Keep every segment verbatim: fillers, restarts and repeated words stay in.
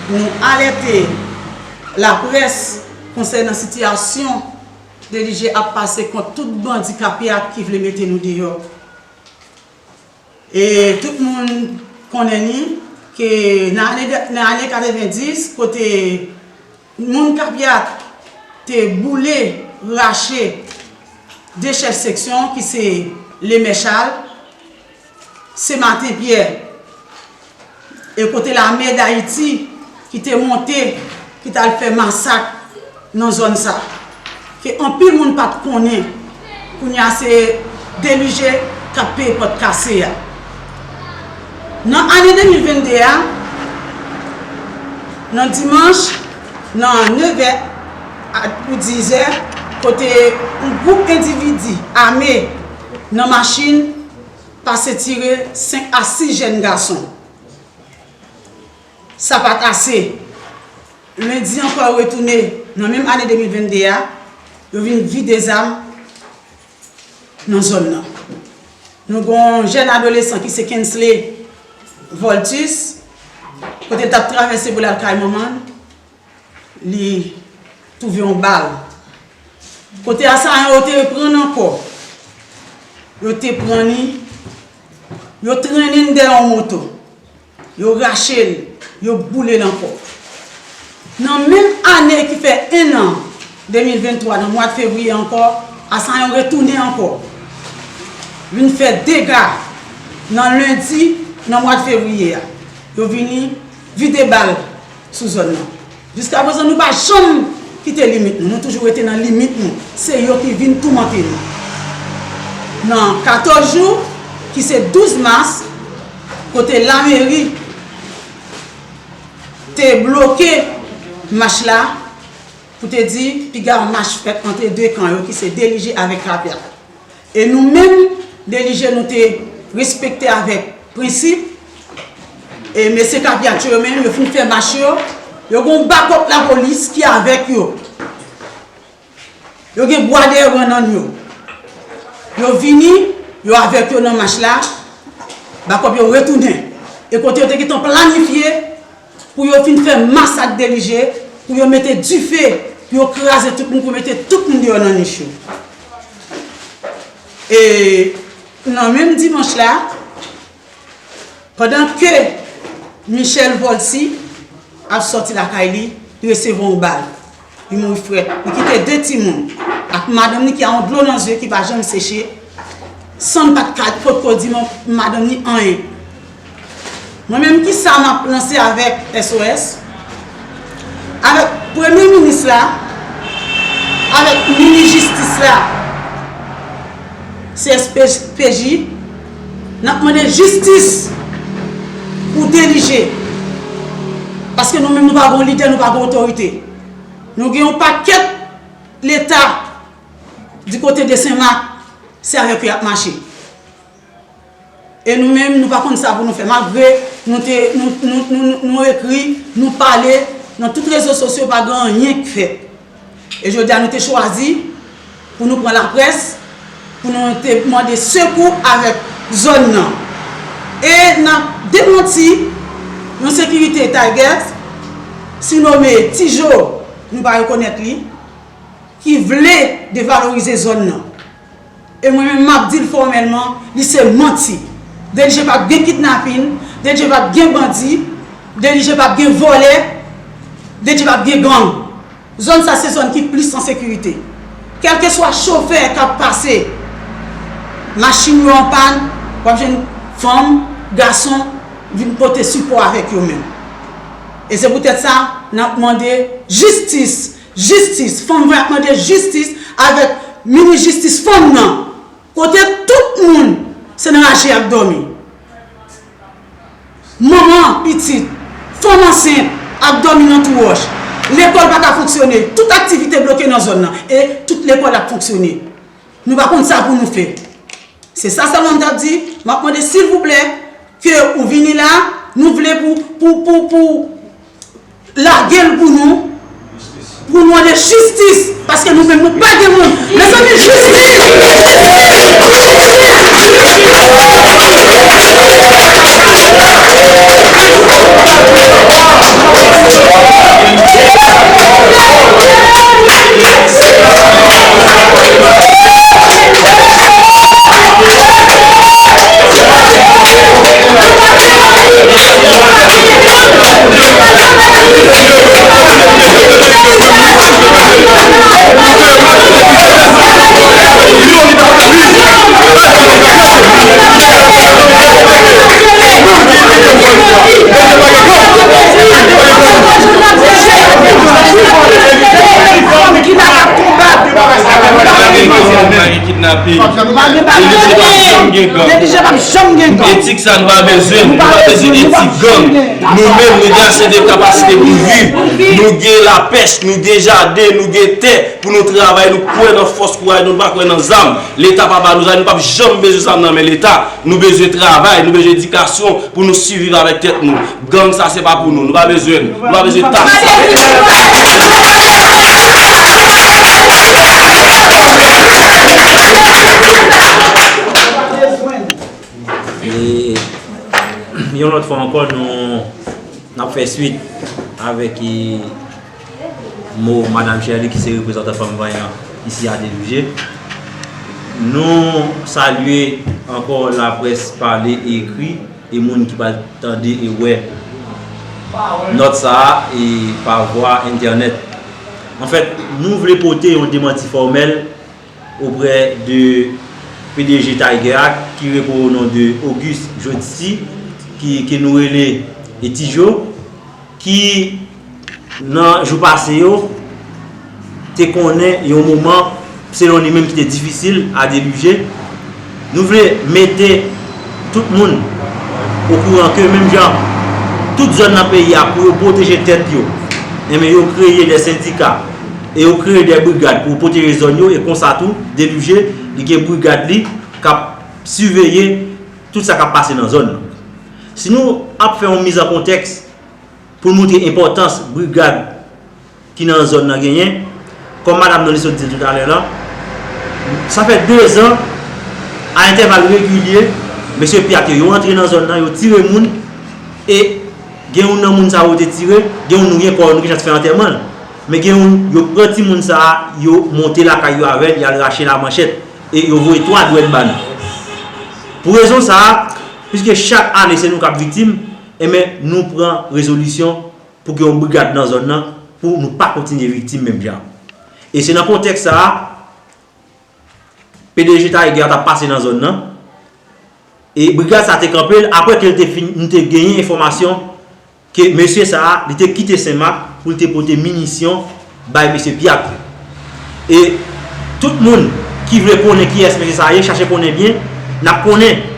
Nou alète laprès konsènan sitiyasyon Delije ap pase kont tout bandi kapyat ki vle mete nou deyò. E tout moun konnen ni ke nan ane, nan ane katrevendis, kote moun kapyat te boule, rache de chèf seksyon ki se Lemè Chal, Sematen Pyè, e kote Lame Dayiti ki te monte, ki t al fè masak nan zòn sa, ke anpil moun pa t konnen, kounye a se Delije k ap peye pòt kase a. Nan ane de mil vennde a, nan dimanch, nan nevè a pou dizè, kote yon gwoup endividi ame nan machin pase tire senk a sis jèn gason. Sa pa t ase. Lendi ankò, yo retounen nan menm ane de mil vennde a, yo vin vide zam nan zòn nan. Nou gen yon jèn adolesan ki se Kensley Voltus, kote l t ap travèse pou l al kay manman l, li twouve yon bal. Kote asayan yo te pran l ankò, yo te pran li, yo trennen l dèyè yon moto, yo rache l, yo boule l ankò. Nan menm ane ki fè en an, de mil venntwa, nan mwa fevriye ankò, asayan yo retounen ankò, vin fè dega nan lendi, nan mwa fevriye a. Yo vini vide bal sou zòn nan. Jiskaprezan, nou pa janm kite limit nou. Nou toujou rete nan limit nou. Se yo ki vin toumante nou. Nan katòz jou, ki se douz mas, kote lameri te bloke mach la, pou te di, piga yon mach fèt ant de kan yo, ki se Delije avèk Kapyat. E nou menm, Delije, nou te respekte avèk prensip. E mesye Kapyat yo, yo menm, yo fin fè mach yo. Yo gen yon bakòp lapolis ki avèk yo. Yo gen bwa dèyè rannan yo. Yo vini, yo avèk yo nan mach la. Bakòp yo retounen. E kote yo te gentan planifye, pou yo fin fè masak Delije, pou yo mete dife, pou yo kraze tout moun, pou yo mete tout moun deyò nan nich yo. E nan menm dimanch la, pandan ke Michel Volcy ap sòti lakay li, li resevwa yon bal. Li mouri frèt. Li kite de timoun ak madanm li ki a yon dlo nan zye ki pa janm seche, san l pa t ka potko di madanm li anyen. Mwen menm, kisa m ap lanse avèk S O S? Avèk premye minis la, avèk minis jistis la, C S P J, n ap mande jistis pou Delije. Paske nou menm, nou pa gen lidè, nou pa gen otorite. Nou gen yon pakèt leta di kote de Senmak, se avèk yo y ap mache. E nou menm, nou pa konn sa pou nou fè. Malgre nou te, nou, nou, nou, nou, nou ekri, nou pale, nan tout rezo sosyo, pa gen anyen k fèt. E jodi a, nou te chwazi pou nou pran laprès, pou nou te mande sekou avèk zòn nan. E n ap demanti yon sekirite Tiger, sinome Tijo, nou pa rekonèt li, ki vle devalorize zòn nan. E mwen menm, m ap di l fòmèlman, li se manti. Delije p ap gen kidnapin, Delije p ap gen bandi, Delije p ap gen vòlè, Delije p ap gen gang. Zòn sa se zòn ki plis an sekirite. Kèlkeswa chofè k ap pase, machin yo an pàn, w ap jwenn fanm, gason vin pote sipò avèk yo menm. E se poutèt sa, n ap mande jistis, jistis, fanm vre ap mande jistis avèk minis jistis fanm nan. Kote tout moun se nan raje y ap dòmi. Manman, pitit, fanm ansent ap dòmi nan twou wòch. Lekòl pa ka fonksyone. Tout aktivite bloke nan zòn nan. E tout lekòl ap fonksyone. Nou pa konn sa pou nou fè. Se sa sèlman m t ap di. M ap mande silvouplè ke ou vini la. Nou vle pou, pou, pou, pou lage l pou nou, pou nou mande jistis, paske nou menm nou pa gen moun. Mezanmi, jistis! Delije p ap janm gen gang. Delije p ap janm gen gang. Etik sa nou pa bezwen, nou pa bezwen etik gang. Nou menm, nou gen ase de kapasite pou viv. Nou gen lapèch, nou gen jaden, nou gen tè pou nou travay. Nou kwè nan fòs kouraj nou, nou pa kwè nan zam. Leta pa ba nou zam, nou p ap janm bezwen zam nan men Leta. Nou bezwen travay, nou bezwen edikasyon pou nou siviv avèk tèt nou. Gang sa se pa pou nou, nou pa bezwen l, nou pa bezwen tas sa. E yon lòt fwa ankò, nou n ap fè swit avèk e, mo Madanm Sherley ki se reprezantan Fanm Vanyan isi a Delije. Nou salye ankò laprès pale e ekri e moun ki pral tande e wè nòt sa a e pa vwa entènèt. Anfèt, nou vle pote yon demanti fòmèl oprè de P D G Tiger a ki repo o non de Auguste Jodci ki, ke nou rele e Ti Jo, ki nan jou pase yo te konnen yon moman selon li menm ki te difisil a Delije. Nou vle mete tout moun okouran ke menm jan tout zòn nan peyi a pou yo pwoteje tèt yo, enben yo kreye de sendika e yo kreye de brigad pou yo pwoteje zòn yo e konsa tou Delije li gen brigad li k ap siveye tout sa k ap pase nan zòn nan. Si nou ap fè yon miz an kontèks pou n montre enpòtans brigad ki nan zòn nan genyen, kòm madanm nan li sot di l toutalè la, sa fè dezan, a entèval regilye, mesye Pyat yo, yo antre nan zòn nan, yo tire moun, e gen youn nan moun sa yo te tire, gen youn nou gen kò yo, nou gen chans fè antèman l. Men gen youn, yo pran timoun sa a, yo monte lakay yo avè l, y al rache l a manchèt, e yo voye twa dwèt ba nou. Pou rezon sa a, piske chak ane se nou k ap viktim, enben nou pran rezolisyon pou gen yon brigad nan zòn nan, pou nou pa kontinye viktim menm jan. E se nan kontèks sa a, P D G Tiger t ap pase nan zòn nan, e brigad sa te kanpe l apre ke l te fin, nou te genyen enfòmasyon ke mesye sa a, li te kite Senmak pou l te pote minisyon bay mesye Pyat yo. E tout moun ki vle konnen kiyès mesye sa a ye, chache konnen byen, n ap konnen.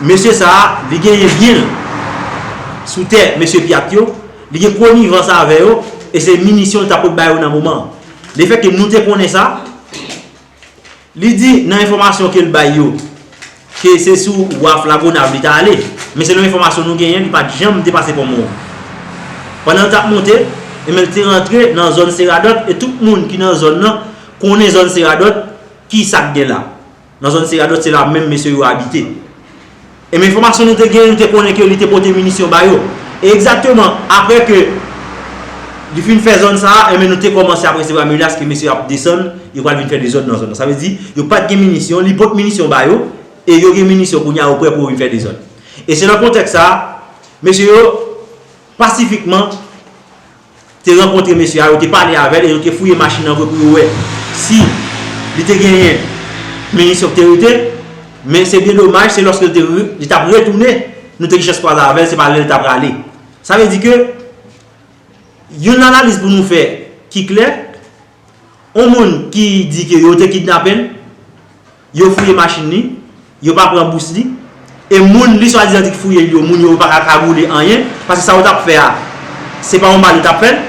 Mesye sa a, li genyen byen l sou tè mesye Pyat yo, li gen konivans avè yo, e se minisyon li ta pot ba yo nan moman an. Lefètke nou te konnen sa, li di nan enfòmasyon ke l bay yo, ke se sou waf Lagonav li ta ale. Men selon enfòmasyon nou genyen, li pa t janm te pase Pòmowon. Pandan l t ap monte, enben l te rantre nan zòn Seradòt, e tout moun ki nan zòn nan konnen zòn Seradòt, ki sa k gen la. Nan zòn Seradòt, se la menm mesye yo abite. Enben enfòmasyon nou te genyen, nou te konnen ke li te pote minisyon ba yo. E egzakteman, apre ke li fin fè zòn sa a, enben nou te kòmanse ap resevwa menas ke mesye yo ap desann, yo pral vin fè dezòd nan zòn nan. Sa vle di, yo pa t gen minisyon, li pot minisyon ba yo, e yo gen minisyon kounye a, yo prè pou yo vin fè dezòd. E se nan kontèks sa a, mesye yo pasifikman te rankontre mesye a, yo te pale avè l e yo te fouye machin nan vre pou yo wè si li te genyen minisyon ki te rete. Men se byen domaj, se lòske l te re- li t ap retounen, nou te gen chans kwaze avè l, se pa lè l ta prale. Sa vle di ke youn analiz pou nou fè ki klè, yon moun ki di ke yo te kidnape l, yo fouye machin li, yo pa pran bous li, e moun li swadizan di ki fouye l yo, moun yo pa ka kagoule anyen, paske sa yo t ap fè a, se pa yon bal yo t ap fè l.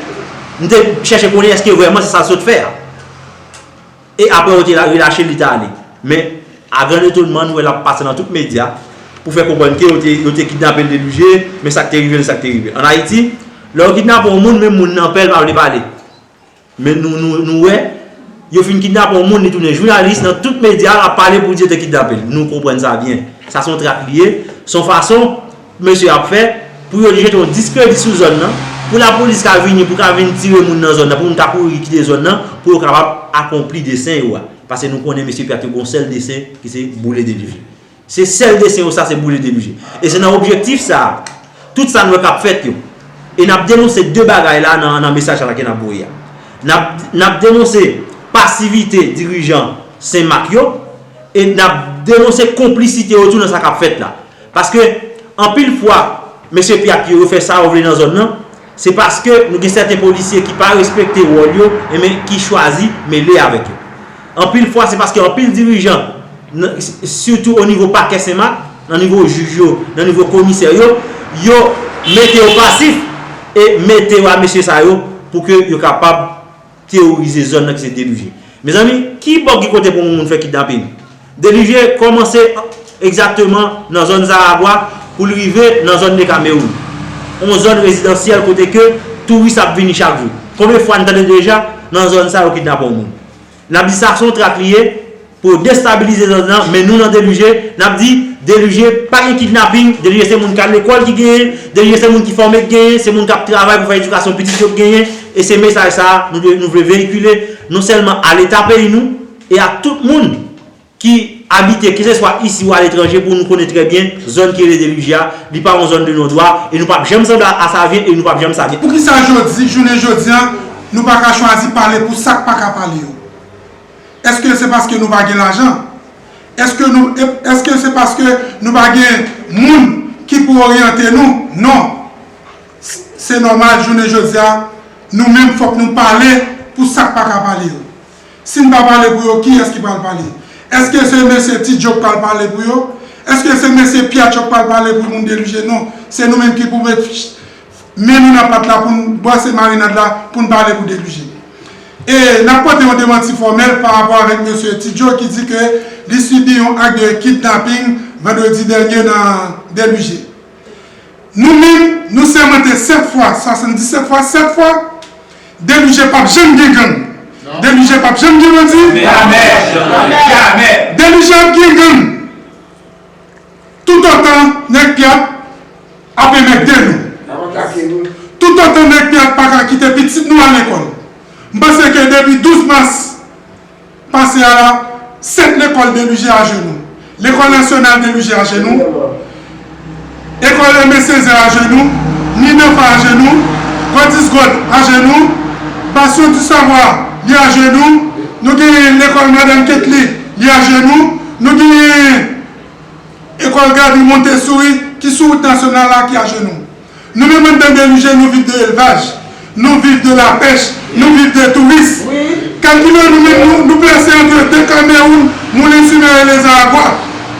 M te chèche konnen èske vrèman se sa l sot fè a. E apre yo te la- relache l, li t ale. Men, a grand etonman, nou wè l ap pase nan tout medya pou fè konprann ke yo te, yo te kidnape l Delije, men sa k te rive l, sa k te rive l. Ann Ayiti, lè yo kidnape yon moun, menm moun nan pè, l pa vle pale. Men nou, nou, nou wè, yo fin kidnape yon moun, li tounen jounalis nan tout medya, l ap pale pou di yo te kidnape l. Nou konprann sa byen. Sa se yon trak li ye, se yon fason mesye ap fè pou yo jete yon diskredi sou zòn nan, pou lapolis ka vini, pou ka vin tire moun nan zòn nan, pou moun ka kouri kite zòn nan, pou yo kapab akonpli desen yo a. Paske nou konnen mesye Pyat yo gen yon sèl desen ki se boule Delije. Se sèl desen yo sa, se boule Delije. E se nan objektif sa a, tout sa n wè k ap fèt yo. E n ap denonse de bagay la nan, nan mesaj sa la ke n ap voye a. N ap, n ap denonse pasivite dirijan Senmak yo, e n ap denonse konplisite yo tou nan sa k ap fèt la. Paske, anpil fwa, mesye Pyat yo, yo fè sa yo vle nan zòn nan, se paske nou gen sèten polisye ki pa respekte wòl yo, enben ki chwazi mele avèk yo. Anpil fwa, se paske anpil dirijan, nan, sitou o nivo pakè Senmak, nan nivo jij yo, nan nivo komisè yo, yo mete yo pasif e mete yo a mesye sa yo pou ke yo kapab teworize zòn nan ki se Delije. Mezanmi, ki bò ki kote pou yon moun fè kidnaping? Delije kòmanse egzakteman nan zòn Zarabwa pou l rive nan zòn de Kamewoun. Yon zòn rezidansyèl kote ke touris ap vini chak jou. Konbyen fwa n tande deja nan zòn sa yo kidnape yon moun? N ap di sa se yon trak li ye pou yo destabilize zòn nan, men nou nan Delije, n ap di Delije pa gen kidnaping, Delije se moun k al lekòl ki genyen, Delije se moun ki fòme ki genyen, se moun k ap travay pou fè edikasyon pitit yo ki genyen, e se mesaj sa a nou dwe, nou vle veyikile, non sèlman a Leta peyi nou, e a tout moun ki abite, keseswa isi ou aletranje, pou nou konnen trè byen zòn ki rele Delije a, li pa yon zòn de non dwa, e nou p ap janm sanble a Savyen, e nou p ap janm Savyen. Poukisa jodi, jounen jodi a, nou pa ka chwazi pale pou sa k pa ka pale yo? Èske se paske nou pa gen lajan? Èske nou, èske se paske nou pa gen moun ki pou oryante nou? Non. Se nòmal, jounen jodi a, nou menm fòk nou pale pou sa k pa ka pale yo. Si n pa pale pou yo, kiyès ki pral pale? Èske se mesye Ti Djo k pral pale pou yo? Èske se mesye Pyatcho k pral pale pou moun Delije? Non. Se nou menm ki pou met men nou nan pat la pou n bwase marinad la pou n pale pou Delije. E n ap pote yon demanti fòmèl pa rapò avèk mesye Ti Djo ki di ke li sibi yon ak de kidnaping vandredi dènye nan Delije. Nou menm, nou sèmante sèt fwa, swasanndisèt fwa, sèt fwa, Delije p ap janm gen gang. Delije p ap janm gen bandi. Delije ap gen gang. Toutotan nèg pyat ap enmède nou. Toutotan nèg pyat pa ka kite pitit nou al lekòl. M panse ke depi douz mas pase a la, sèt lekòl Delije ajenou. Lekòl Nasyonal Delije ajenou. Ekòl Aimé Césaire ajenou. Minerva ajenou. Godis God ajenou. Bastion du Savoir, li ajenou. Nou genyen lekòl Madanm Ketly, li ajenou. Nou genyen Ekòl Gaby Montessori ki sou wout nasyonal la ki ajenou. Nou menm anndan Delije, nou viv de elvaj, nou viv de lapèch, nou viv de touris. Kalkile nou menm, nou, nou plase antre de Kamewoun, Moulin Sumèl e Lezaragwa.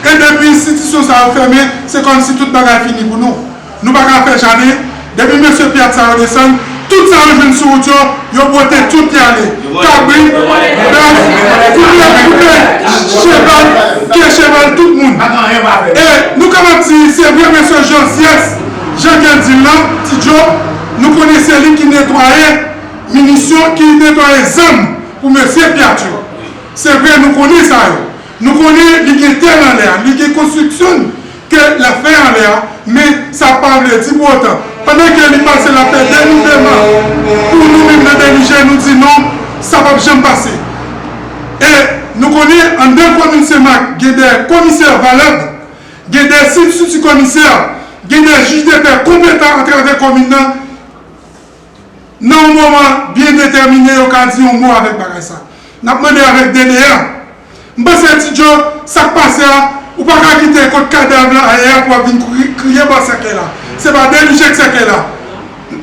E depi enstitisyon sa yo fèmen, se kòmsi tout bagay fini pou nou. Nou pa ka fè jaden. Depi mesye pyat sa yo desann, tout sa yo jwenn sou wout yo, yo bwote tout y ale. Kabrit, bèf, koupèy, koupèy, cheval, pye cheval, tout moun. E nou kapab di, se vre mesye Josias, jan ke l di l lan, Ti Djo, nou konnen se li ki netwaye minisyon, ki netwaye zam pou mesye pyat yo. Se vre, nou konnen sa yo. Nou konnen li gen tèl anlè a, li gen konstriksyon ke l ap fè anlè a, men sa pa vle di pou otan, pandan ke li pase l ap fè denouvèman pou nou menm nan Delije, nou di non, sa p ap janm pase. E nou konnen anndan komin Senmak gen de komisè valab, gen de sibstiti komisè, gen de jij de pè konpetan atravè komin nan. Nan yon moman byen detèmine, yo ka di yon mo avèk bagay sa. N ap mande avèk D D A. M panse Ti Djo, sa k pase a, ou pa ka kite kot kadav la ayè a pou w ap vin kri- kriye bò sèkèy la. Se pa Delije k sèkèy la.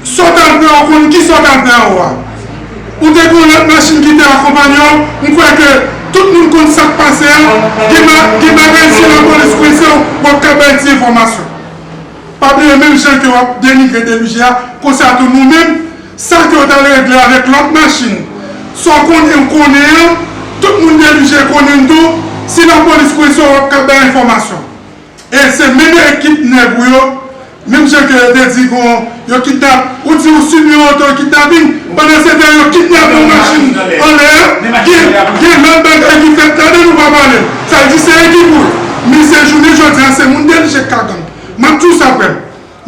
Sa w t al fè, ou konn kisa w t al fè anwo a. Ou te gen yon lòt machin ki te akonpanye w, m kwè ke tout moun konn sa k pase a, gen ba- gen bagay si lapolis kwense w, w ap ka bay ti enfòmasyon. Pa bliye, menm jan ke w ap denigre Delije a, konsa tou nou menm, sa ke w t al regle avèk lòt machin, sa w konnen, w konnen an, tout moun Delije konnen l tou, si lapolis kwense w, w ap ka bay enfòmasyon. E se menm ekip nèg ou yo, menm jan ke yo te di kon yo kidnap, ou di ou sibi yon oto kidnaping, pandan se tan yo kidnap yon machin anlè a, gen, gen lòt bagay ki fèt, tande nou pa pale. Sa vle di se ekip ou. Men se jounen jodi a, se moun Delije k ka gang. M ap di w sa, frè m.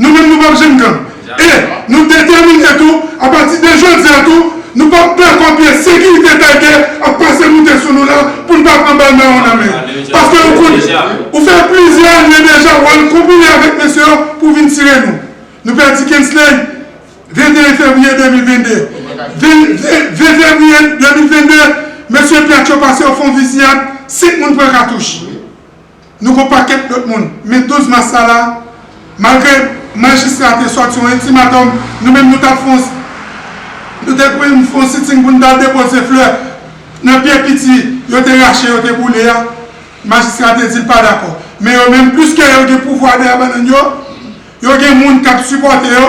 Nou menm, nou p ap janm gang. E nou detèmine tou, apati de jodi a tou, nou p ap pè kòpye sekirite Tiger ap pase moute sou nou la pou n pa pran bal mawon nan men. Paske ou konn, ou fè plizyè ane deja w al konbine avèk mesye yo pou vin tire nou. Nou pèdi Kensley, venn e en fevriye de mil venn de. Venn, venn, venn fevriye de mil venn de, mesye Pyatcho pase yo fè yon fiziyad, senk moun pran katouch. Nou gon pakèt lòt moun. Men douz mas sa la, malgre majistra te sòti yon iltimatòm, nou menm nou t ap fè yon, nou te pou n fè yon siting pou n t al depoze flè. Nan pye piti yo te rache, yo te boule a, majistra te di l pa dakò. Men yo menm, piske yo gen pouvwa dèyè bannann yo, yo gen moun k ap sipòte yo,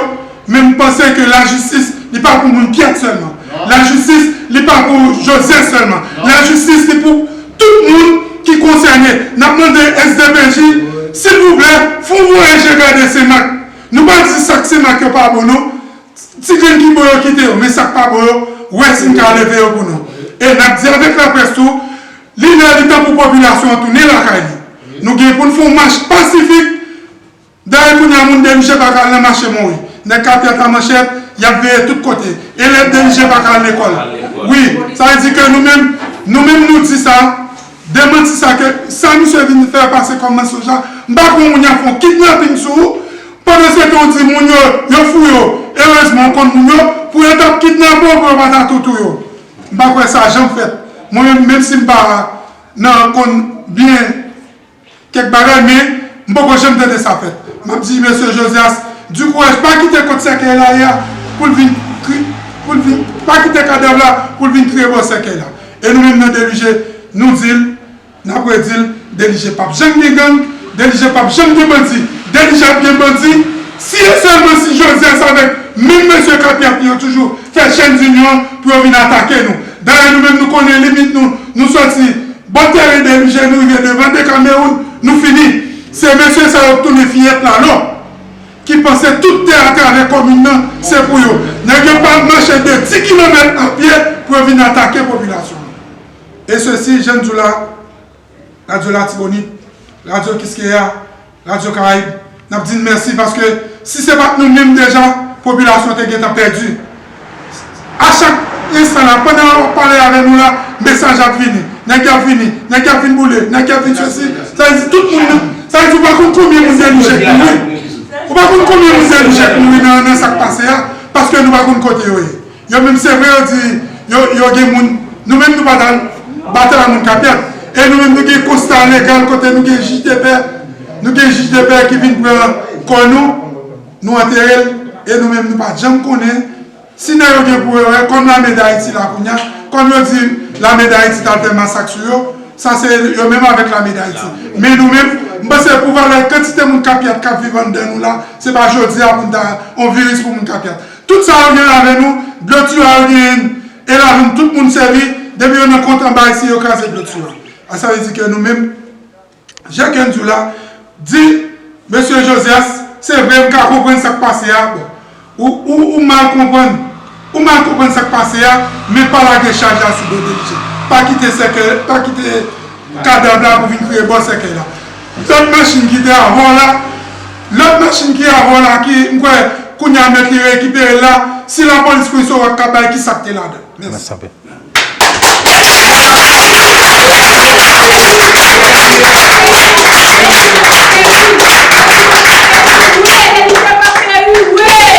men m panse ke lajistis, li pa pou moun Pyèt sèlman. Lajistis, li pa pou Joseph sèlman. Lajistis, li pou tout moun ki konsène. N ap mande S D P J, silvouplè, fè yon voye je gade Senmak. Nou pa di sa k Senmak yo pa bon, non. Ti grenn ki bon yo kite yo, men sa k pa bon yo, wè si n ka leve yo pou nou. E n ap di avèk laprès tou, li lè li tan pou popilasyon an tounen lakay li. Nou gen pou n fè yon mach pasifik. Dayè kounye a moun Delije pa ka al nan mache Mori. Nèg Kapyèt a manchèt, y ap veye tout kote. Elèv Delije pa ka al lekòl. Wi, sa vle di ke nou menm, nou menm nou di sa, demanti sa ke sa misye vin fè pase kòm mansonj la, m pa kwè moun y ap fè yon kidnaping sou ou, pandan se tan w di moun yo, yo fouye w. Erezman w konn moun yo, pou yo t ap kidnape w, pou yo pa ta tou touye w. M pa kwè sa janm fèt. Mwen menm, menm si m pa nan konn byen kèk bagay, men m poko janm tande sa fèt. M ap di mesye Josias, di kouraj, pa kite kot sèkèy la ye a pou l vin kri, pou l vin, pa kite kadav la pou l vin kriye bò sèkèy la. E nou menm nan Delije, nou di l, n ap redi l, Delije p ap janm gen gang, Delije p ap janm gen bandi, Delije ap gen bandi si e sèlman si Josias avèk menm mesye Kapyèt yo toujou fè chèn zinyon pou yo vin atake nou. Dayè nou menm nou konnen limit nou, nou sòti bò teren Delije, nou rive devan de Kamewoun, nou fini. Se mesye sa yo k tounen fiyèt la lò, ki panse tout tè atravè kòmin nan se pou yo. Nèg yo pa mache de dis kilomèt a pye pou yo vin atake popilasyon an. E sesi, jan n di w la, Radyo Latibonit, Radyo Kiskeya, Radyo Karayib, n ap di n mèsi paske si se pa t nou menm deja, popilasyon te gentan pèdi. A chak enstan la, pandan w ap pale avè nou la, mesaj ap vini. Nèg yo ap vini, nèg yo ap vin boule, nèg yo ap vin sesi. Sa vle di tout moun nan, sa vle di ou pa konn konbyen moun Delije k mouri. Ou pa konn konbyen moun Delije k mouri nan, nan sa k pase a, paske nou pa konn kote yo ye. Yo menm se vre yo di yo, yo gen moun, nou menm nou pa t al batay a moun Kapyèt. E nou menm nou gen konsta legal kote nou gen jij de pè, nou gen jij de pè ki vin pran kò nou, nou antere l, e nou menm nou pa t janm konnen si nèg yo gen pou yo wè, kòm lame Dayiti la kounye a, kòm yo di lame Dayiti t al fè masak sou yo, sa se yo menm avèk lame Dayiti. Men nou menm, m panse pou valè kantite moun Kapyèt k ap viv anndan nou la, se pa jodi a pou n ta yon viris pou moun Kapyèt. Tout sa yo gen avè nou, dlo tiyo a yo genyen, e lajan tout moun sèvi, depi yo nan kont anba isi yo kraze dlo tiyo a. A sa vle di ke nou menm, jan ke n di w la, di mesye Josias, se vre m ka konprann sa k pase a, bon, ou, ou, ou mal konprann, ou mal konprann sa k pase a, men pa lage chaj la sou do Delije. Pa kite sèkèy, pa kite kadav la pou vin kriye bò sèkèy la. Lòt machin ki te avè w la, lòt machin ki avè w la ki, m kwè, kounye a mèt li rekipere l la, si lapolis pran sa w ap ka bay ki sa k te ladan. Mèsi. Mèsi anpil.